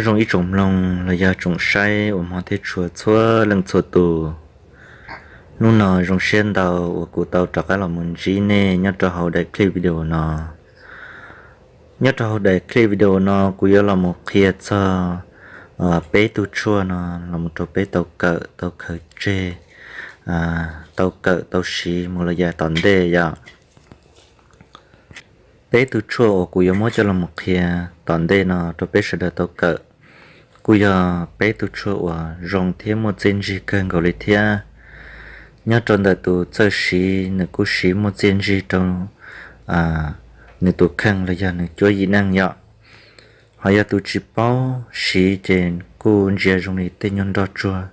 Zoo ib tsoom mloog los yog tsoom saib uas hmov thiab tshua txhua leej txhua tus. Hnub no zoo siab ntau uas kuv tau rov qab los mus ntsib nej nyob rau hauv daim clip video no. Nyob rau hauv daim clip video no kuv yuav los mus qhia txog peb tug tshuaj no los mus rau peb tau kawm tau khaws tseg, tau kawm tau siv mus los yav tom ntej yom. Peb tug tshuaj uas kuv yuav muab coj los mus qhia tom ntej no rau peb sawv daws tau kawm, kuj yog peb tug tshuaj uas zoo thiab muaj txiaj ntsig kawg nkaus li thiab. Nyob rau ntawm tus txawj siv nws kuj siv muaj txiaj ntsig rau nws tus kheej los yog nws cuab yim neej yom. Ho yog tus tsis paub siv ces kuj ntsia zoo li tej nyuag nroj tsuag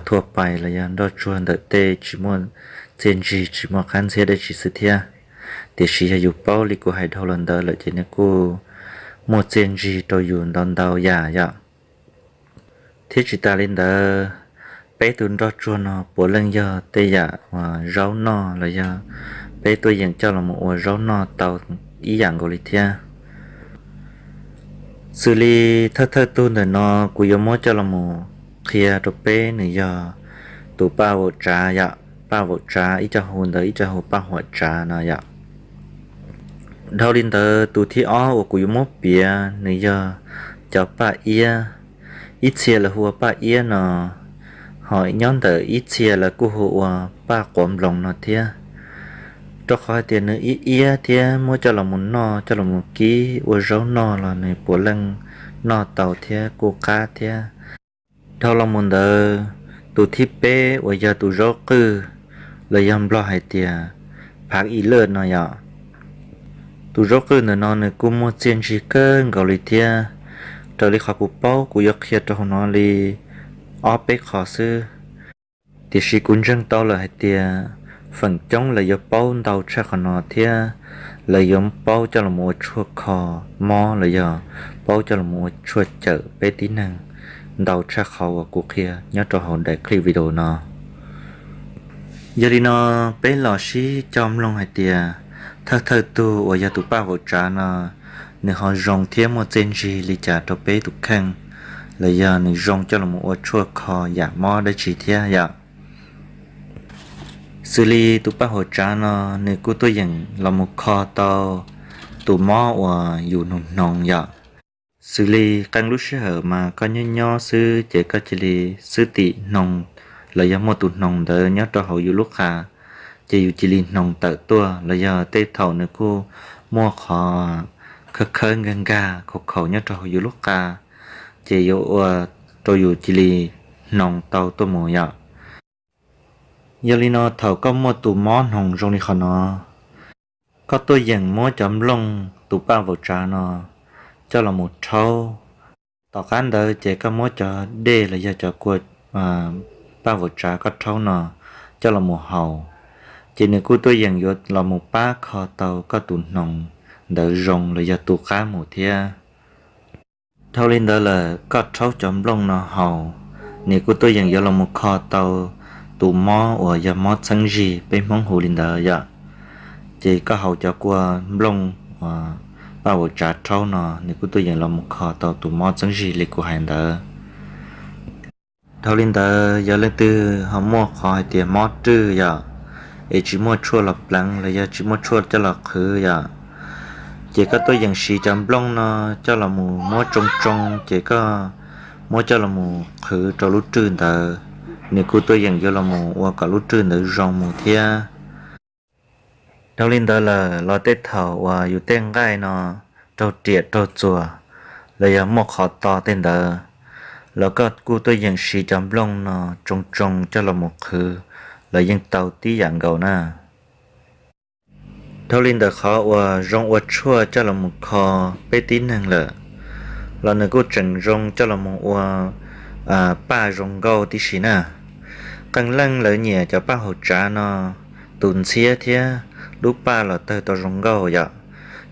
thuaj pais los yog nroj tsuag ntawm tej tsis muaj txiaj ntsig tsis muaj qab ntxhiab dab tsi xwb thiab. Tiam sis yog yus paub li kuv hais dhau los ntawd lawm ces nws kuj muaj txiaj ntsig rau yus ntau ntau yam yom. Thiab tsis tas li ntawd, peb tug nroj tsuag no puav leej yog tej yam uas zaub noj los yog peb tuaj yeem coj los mus ua zaub noj tau ib yam nkaus li thiab. Xws li thawj thawj tug ntawm no kuv yuav muab coj los mus qhia rau peb nws yog tus paj vaum tsav yom, paj vaum tsav ib co hu ntawd ib co hu paj huam tsav no yom. Dhau li ntawd tus thib ob uas kuv yuav muab piav nws yog cov paj iab. Ib txhia lawv hu ua paj iab no, ho nyob ntawm ib txhia lawv kuj hu ua paj quav nploos no thiab. Rau qhov hais tias nws ib iab thiab muab coj los mus noj coj los mus kib ua zaub noj los nws puav leej noj tau thiab kuj qab thiab. Dhau los mus ntawd, tus thib peb uas yog tus zaub qwj, los yog Nplog hais tias phav i lawj no yom. Tus zaub qwj ntawm no nws kuj muaj txiaj ntsig kawg nkaus li thiab. Raws li qhov kuv paub kuv yuav qhia rau hauv no li ob peb qho xwb. Tiam sis kuv ntseeg tau lawm hais tias feem coob lawv yuav paub ntau tshaj qhov no thiab lawv yuav paub coj los ua tshuaj kho mob los yog paub coj los ua tshuaj cawm peb tib neeg ntau tshaj qhov uas kuv qhia nyob rau hauv daim clip video no. Yog li no, peb los sib coj mloog hais tias thawj thawj tug uas yog tus paj vaum tsav no, nws ho zoo thiab muaj txiaj ntsig li cas rau peb tus kheej, los yog nws zoo coj los ua tshuaj kho yam mob dab tsi thiab yom. Xws li tus paj vaum tsav no, nws kuj tuaj yeem los mus kho tau tus mob uas yus nug hnoos yom. Xws li qee lub sij hawm mas koj nyob nyob xwb ces koj cia li xwb tim hnoos, los yog muaj tus hnoos ntawd nyob rau hauv yus lub qa, ces yus cia li hnoos tawm tuaj, los yog tej thaum nws kuj muaj qhov khawb khawb nkag nkag khaus khaus nyob rau hauv yus lub qa, ces yuav ua rau yus cia li hnoos tau tuaj mus yom. Yog li no thaum koj muaj tus mob hnoos zoo li qhov no, koj tuaj yeem muab cov nplooj tus paj vaum tsav no coj los mus rhaub. Tom qab ntawd ces koj muab cov dej los yog cov kua paj vaum tsav koj rhaub no coj los mus haus, ces nws kuj tuaj yeem yuav los mus pab kho tau koj tus hnoos ntawd zoo los yog tu qab mus thiab. Dhau li ntawd lawm koj rhaub cov nplooj no haus, nws kuj tuaj yeem yuav los mus kho tau tus mob uas yog mob txheeb zig peb Hmoob hu li ntawd yom. Ces koj haus cov kua nplooj paj vaum tsav rhaub no nws kuj tuaj yeem los mus kho tau tus mob txheeb zig li kuv hais ntawd. Dhau li ntawd yog leej twg ho muaj qhov hais tias mob rwj yom, es tsis muaj tshuaj los pleev los yog tsis muaj tshuaj coj los qhwv yom, ces koj tuaj yeem siv cov nplooj no coj los mus muab tsoo tsoo, ces koj muab coj los mus qhwv rau lub rwj ntawd, nws kuj tuaj yeem yuav los mus ua kom lub rwj ntawd zoo mus thiab. Dhau li ntawd lawm los tej thaum uas yus tej nqaij no raug riam raug txuas los yog muaj qhov to tej ntawd, los koj kuj tuaj yeem siv cov nplooj no tsoo tsoo coj los mus qhwv los yeej tau tib yam nkaus na. Dhau li ntawm qhov uas zoo ua tshuaj coj los mus kho peb tib neeg lawm, los nws kuj tseem zoo coj los mus ua paj zoo nkauj tib si na. Qee leej lawv nyiam cov paj haum tsav no, tus ntxhiab thiab lub paj los tawg tau zoo nkauj yom,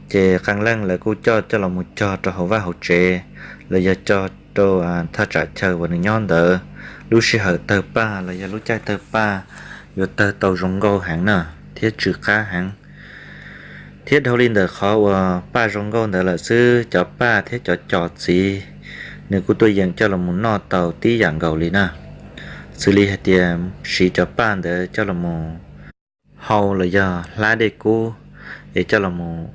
ces qee leej lawv kuj coj coj los mus cog rau hauv vaj hauv tsev, los yog cog rau thaj tsam chaw uas nws nyob ntawd. Lub sij hawm tawg paj los yog lub caij tawg paj yuav tawg tau zoo nkauj heev na, thiab tsw qab heev. Thiab dhau li ntawm qhov uas paj zoo nkauj ntawd lawm xwb, cov paj thiab cov cos txiv nws kuj tuaj yeem coj los mus noj tau tib yam nkaus li na. Xws li hais tias siv cov paj ntawd coj los mus hau los yog hlab dej kub, es coj los mus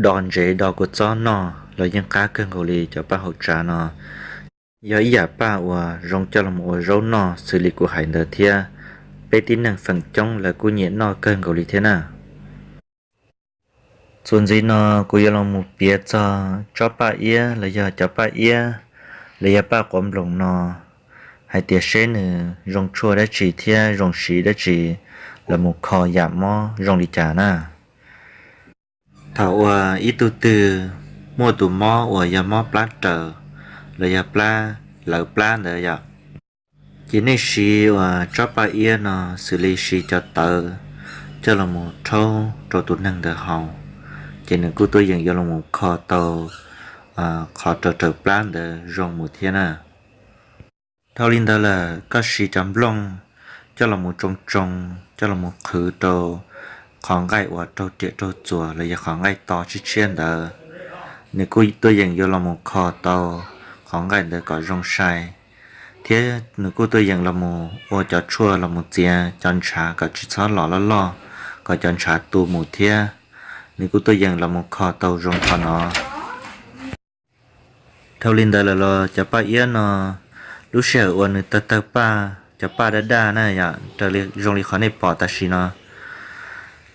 do ntsev do kua txob noj los yeej qab kawg nkaus li. Cov paj hauv tsav no yog ib yam paj uas zoo coj los mus ua zaub noj xws li kuv hais ntawd thiab, peb tib neeg feem coob lawv kuj nyiam noj kawg nkaus li thiab na. Txuas ntxiv no kuv yuav los mus piav txog tsob paj iab los yog cov paj iab los yog paj quav nploos no hais tias seb nws zoo tshuaj dab tsi thiab zoo siv dab tsi los mus kho yam mob zoo li cas na. Thaum uas ib tug twg muaj tus mob uas yog mob plab raws los yog plab lawv plab ntawd yom, ces nej siv uas tsob paj iab no xws li siv cov tawv coj los mus rhaub rau tus neeg ntawd haus, ces nws kuj tuaj yeem yuav los mus kho tau qhov raws raws plab ntawd zoo mus thiab na. Dhau li ntawd lawm koj siv cov nplooj coj los mus tsoo tsoo, coj los mus qhwv rau qhov nqaij uas raug riam raug txuas los yog qhov nqaij to tshiab tshiab ntawd, nws kuj tuaj yeem yuav los mus kho tau qhov nqaij ntawd kom zoo sai, thiab nws kuj tuaj yeem los mus ua cov tshuaj los mus txiav cov ntshav kom tsis txhob los loj loj, kom cov ntshav tu mus thiab. Nws kuj tuaj yeem los mus kho tau zoo qhov no. Dhau li ntawd lawm los cov paj iab no, lub sij hawm uas nws tawg tawg paj, cov paj daj daj na yom, raws zoo li qhov nej pom tam sim no,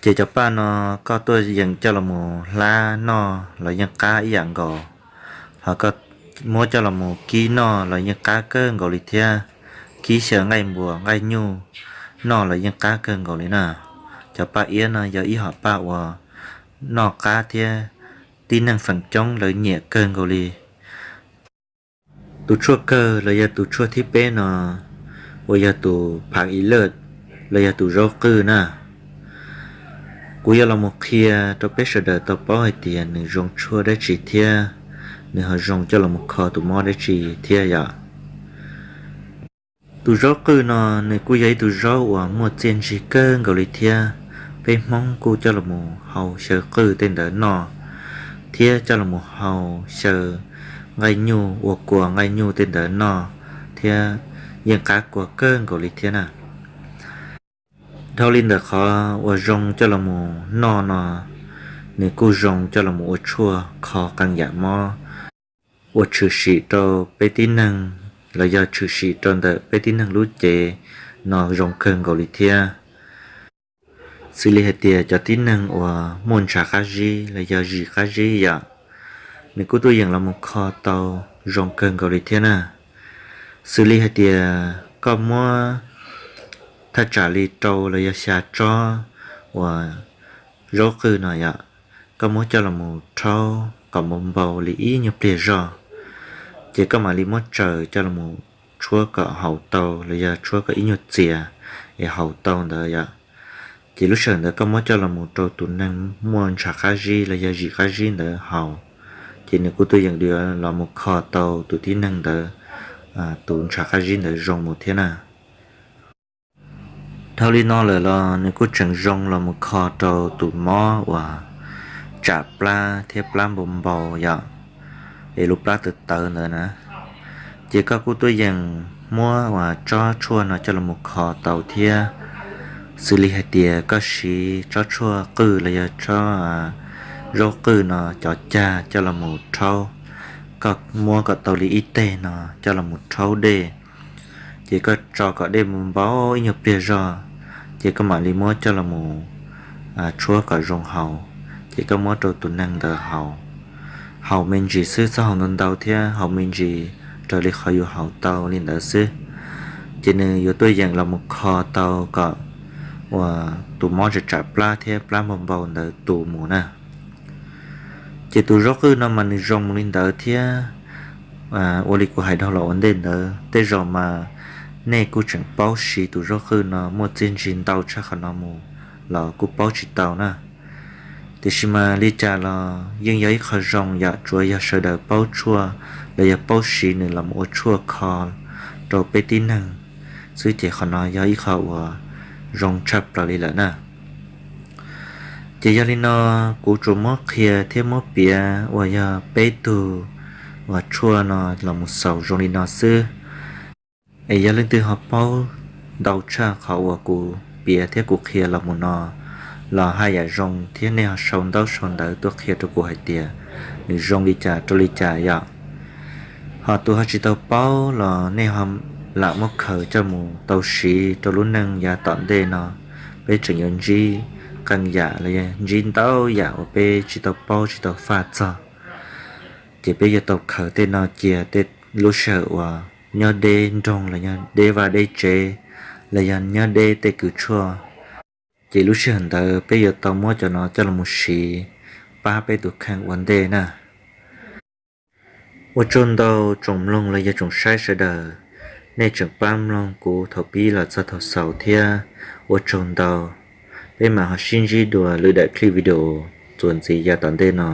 ces cov paj no koj tuaj yeem coj los mus hlab noj los yeej qab ib yam nkaus, ho koj muab coj los mus kib noj los yeej qab kawg nkaus li thiab. Kib xyaw nqaij npuas nqaij nyuj noj los yeej qab kawg nkaus li na. Cov paj iab no yog ib hom paj uas noj qab thiab tib neeg feem coob lawv nyiam kawg nkaus li. Tus tshuaj kawg los yog tus tshuaj thib peb no uas yog tus phav i laj los yog tus zaub qwj na. Kuv yuav los mus qhia rau peb sawv daws tau paub hais tias nws zoo tshuaj dab tsi thiab nws ho zoo coj los mus kho tus mob dab tsi thiab yom. Tus zaub qwj no nws kuj yog ib tug zaub uas muaj txiaj ntsig kawg nkaus li thiab. Peb Hmoob kuj coj los mus hau xyaw qwj tej ntawd noj, thiab coj los mus hau xyaw nqaij nyuj, ua kua nqaij nyuj tej ntawd noj, thiab yeej qab kua kawg nkaus li thiab na. Dhau li ntawm qhov uas zoo coj los mus noj no, nws kuj zoo coj los mus ua tshuaj kho qee yam mob uas tshwm sim rau peb tib neeg los yog tshwm sim rau ntawm peb tib neeg lub cev no zoo kawg nkaus li thiab. Xws li hais tias cov tib neeg uas muaj ntshav qab zib los yog zis qab zib yom, nws kuj tuaj yeem los mus kho tau zoo kawg nkaus li thiab na. Xws li hais tias koj muab thaj tsam li rau los yog xya tsob uas zaub qwj no yom, koj muab coj los mus rhaub kom npau npau li ib nyuag pliag zog, ces koj mam li muab tsaws coj los mus tshuab kom haus tau los yog tshuab kom ib nyuag txias es haus tau ntawd yom. Ces lub sij hawm ntawd koj muab coj los mus rau tus neeg muaj ntshav qab zib los yog zis qab zib ntawd haus, ces nws kuj tuaj yeem yuav los mus kho tau tus tib neeg ntawd tus ntshav qab zib ntawd zoo mus thiab na. Dhau li no lawm los nws kuj tseem zoo los mus kho rau tus mob uas tsam plab thiab plab npau npau yom, es lub plab tawv tawv ntawd na. Ces koj kuj tuaj yeem muab uas tsob tshuaj no coj los mus kho tau thiab. Xws li hais tias koj siv tsob tshuaj qwj los yog tsob zaub qwj no cov cag coj los mus rhaub, koj muab kom tau li ib teg no coj los mus rhaub dej, ces koj tso kom dej npau npau ib nyuag pliag zog, ces koj mam li muab coj los mus tshuab kom zoo haus, ces koj muab rau tus neeg ntawd haus. Haus me ntsis xwb, txhob haus ntau ntau thiab, haus me ntsis raws li qhov yus haus tau li ntawd xwb, ces nws yuav tuaj yeem los mus kho tau kom uas tus mob tsam plab thiab plab npau npau ntawd tu mus na. Ces tus zaub qwj no mas nws zoo mus li ntawd thiab. Ua li kuv hais dhau los ua ntej ntawd, tej zaum mas nej kuj tseem paub siv tus zaub qwj no muaj txiaj ntsig ntau tshaj qhov no mus los kuj paub tsis tau na. Tiam sis mas li cas los yeej yog ib qho zoo yom, tsuav yog sawv daws paub tshuaj los yog paub siv nws los ua tshuaj kho rau peb tib neeg xwb, ces qhov no yog ib qho uas zoo tshaj plaws li lawm na. Ces yog li no, kuv tsuas muab qhia thiab muab piav uas yog peb tug uas tshuaj no los mus xaus zoo li no xwb. Es yog leej twg ho paub ntau tshaj qhov uas kuv piav thiab kuv qhia los mus no, los haj yam zoo thiab nej ho sau ntaub sau ntawv tuaj qhia rau kuv hais tias nws zoo li cas rau li cas yom. Ho tus ho tsis tau paub los nej ho lam muab khaws coj mus tau siv rau lub neej yav tom ntej no. Peb tseem yuav ntsib qee yam los yog ntsib ntau yam uas peb tsis tau paub tsis tau faj txog, ces peb yuav tau khaws tej no cia tej lub sij hawm uas nyob deb nroog los yog deb vaj deb tsev los yog nyob deb tej kws tshuaj, ces lub sij hawm ntawd peb yuav tau muab cov no coj los mus siv pab peb tus kheej ua ntej na. Ua tsaug ntau tsoom mloog los yog tsoom saib sawv daws, nej tseem pab mloog kuv thaum pib los txog thaum xaus thiab, ua tsaug ntau. Peb mam ho sib ntsib dua lwm daim clip video txuas ntxiv yav tom ntej no.